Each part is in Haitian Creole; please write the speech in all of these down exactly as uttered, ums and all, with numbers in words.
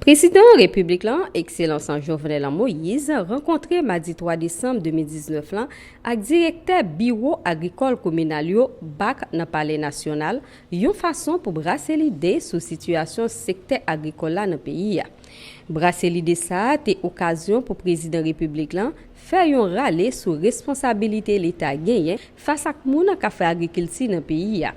Prezidan Repiblik lan, Ekselans Jovenel Moïse, rankontre madi twa desanm de mil diznèf lan ak direktè biwo agrikòl kominal yo, bak, nan Palè Nasyonal, yon fason pou brase lide sou sitiyasyon sektè agrikòl la nan peyi a. Brase lide sa a te okazyon pou Prezidan Repiblik lan fè yon rale sou responsabilite Leta genyen fas ak moun k ap fè agrikilti nan peyi a,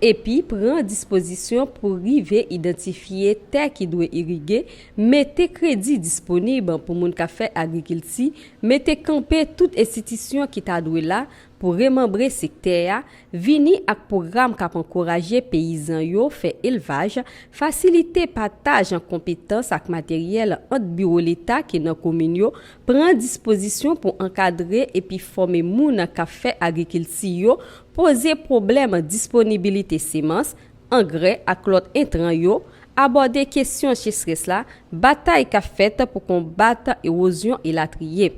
epi pran dispozisyon pou rive idantifye tè ki dwe irige, mete kredi disponib pou moun k ap fè agrikilti, mete kanpe tout enstitisyon ki ta dwe la pou remanbre sektè a, vini ak pwogram k ap ankouraje peyizan yo fè elvaj, fasilite pataj an konpetans ak materyèl ant biwo Leta ki nan komin yo, pran dispozisyon pou ankadre epi fòme moun k ap fè agrikilti yo, poze pwoblèm disponibilite semans, angrè ak lòt entran yo, abòde kesyon sechrès la, batay k ap fèt pou konbat ewozyon elatriye.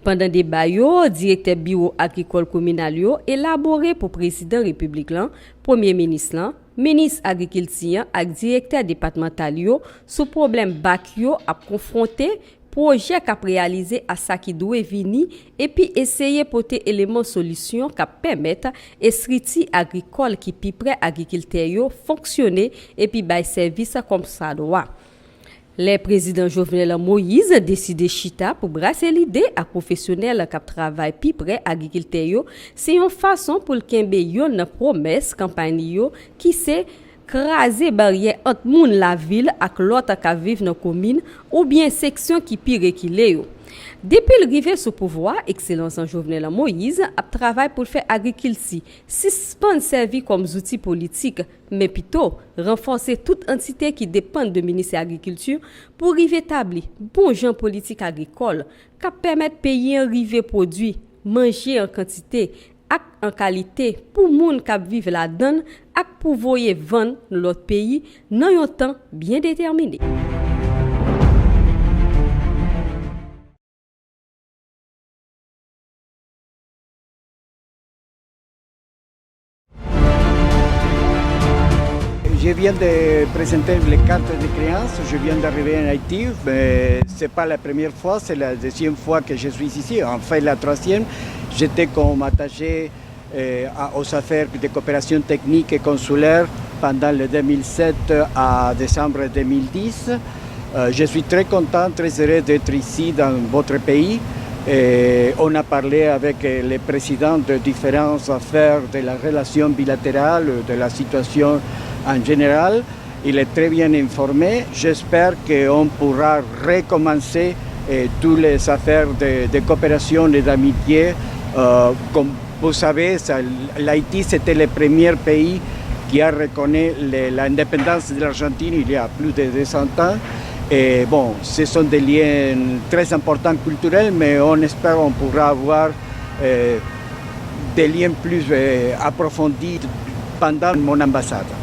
Pandan deba yo, direktè biwo agrikòl kominal yo elabore pou Prezidan Repiblik lan, Premye Minis lan, Minis Agrikilti an ak direktè depatmantal yo sou pwoblèm bak yo ap konfwonte, pwojè k ap reyalize ak sa ki dwe vini, epi eseye pote eleman solisyon k ap pèmèt estrikti agrikòl ki pi pre agrikiltè yo fonksyone epi bay sèvis kòmsadwa. Lè Prezidan Jovenel Moïse deside chita pou brase lide ak pwofesyonèl k ap travay pi pre agrikiltè yo, se yon fason pou l kenbe youn nan pwomès kanpay li yo, ki se kraze baryè ant moun lavil ak lòt k ap viv nan komin oubyen seksyon ki pi rekile yo. Depi l rive sou pouvwa, Ekselans Jovenel Moïse ap travay pou l fè agrikilti sispann sèvi kòm zouti politik, men pito ranfòse tout antite ki depann de Ministè Agrikilti pou rive tabli bon jan politik agrikòl k ap pèmèt peyi an rive pwodui manje an kantite ak an kalite pou moun k ap viv ladan l ak pou voye vann nan lòt peyi nan yon tan byen detèmine. Je viens de présenter les cartes de créance. Je viens d'arriver en Haïti, mais c'est pas la première fois, c'est la deuxième fois que je suis ici, en fait la troisième. J'étais comme attaché euh, à- aux affaires de coopération technique et consulaire pendant le deux mille sept à décembre deux mille dix. Euh, je suis très content, très heureux d'être ici dans votre pays. Et on a parlé avec euh, les présidents de différentes affaires de la relation bilatérale, de la situation en général. Il est très bien informé. J'espère qu'on pourra recommencer euh, toutes les affaires de, de coopération et d'amitié. Euh, comme vous savez, ça- l'Haïti, c'était le premier pays qui a reconnu le- l'indépendance de l'Argentine il y a plus de deux cents ans. Et bon, ce sont des liens très importants culturels, mais on espère qu'on pourra avoir euh, des liens plus euh, approfondis pendant mon ambassade.